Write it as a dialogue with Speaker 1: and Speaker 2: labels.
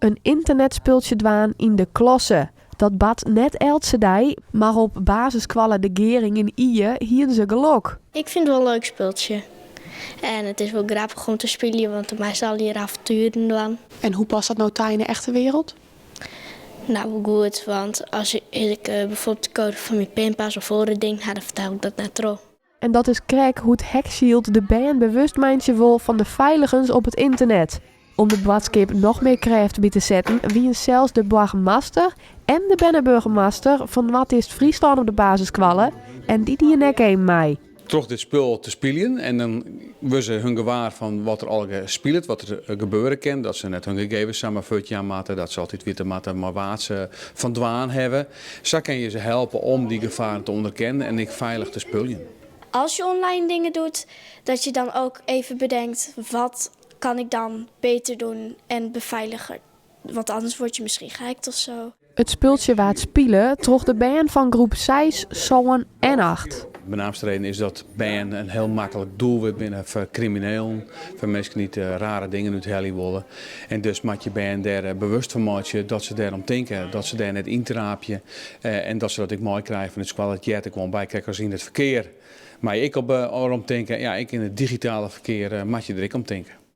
Speaker 1: In ynternetspultsje dwaan yn de klasse. Dat bart net eltse dei, mar op basisskoalle De Gearing yn Ie hiene se gelok.
Speaker 2: Ik fyn it wol in leuk spultsje. En it is wol grappich om te spyljen, want dan meist allegear avontueren dwaan.
Speaker 3: En hoe past dat no ta yn de echte wereld?
Speaker 2: No, wol goed, want as ik bijvoorbeeld de code fan myn pinpas of oare dingen ha, dan fertel ik dat net troch.
Speaker 1: En dat is krekt hoe't Hackshield de bern bewust meitsje wol fan de feiligens op it ynternet. Om de boadskip noch mear krêft by te setten wiene sels de boargemaster en de berneburgemaster fan Noardeast-Fryslân op de basisskoalle en dy diene ek even mei.
Speaker 4: Troch dit spul te spyljen en dan wurde se hun gewaar fan wat der allegear spilet, wat der gebeure kin, dat se net hun gegevens samar fuortjaan moatte, dat se altyd witte moatte mei wa't se fan dwaan hawwe. Sa kinne je se helpe om dy gefaren te ûnderkennen en ek feilich te spyljen.
Speaker 2: Als je online dingen doet, dat je dan ook even bedenkt, wat kan ik dan beter doen en beveiliger? Want anders word je misschien gehackt of zo.
Speaker 1: It spultsje waard spile troch de bern fan groep seis, sân en acht.
Speaker 4: De benaamste reden is dat bern in hiel maklik doelwit binne foar kriminelen, foar minsken dy't rare dingen úthelje wolle. En dus moat je bern dêr bewust fan meitsje dat se dêrom tinke, dat se dêr net yntraapje en dat se dat ek meikrije fan it skoalle. It heart der gewoan by, krekt as yn it ferkear. Mei ek op om tinke, ja, ek yn it digitale ferkear moat je der ek om tinke.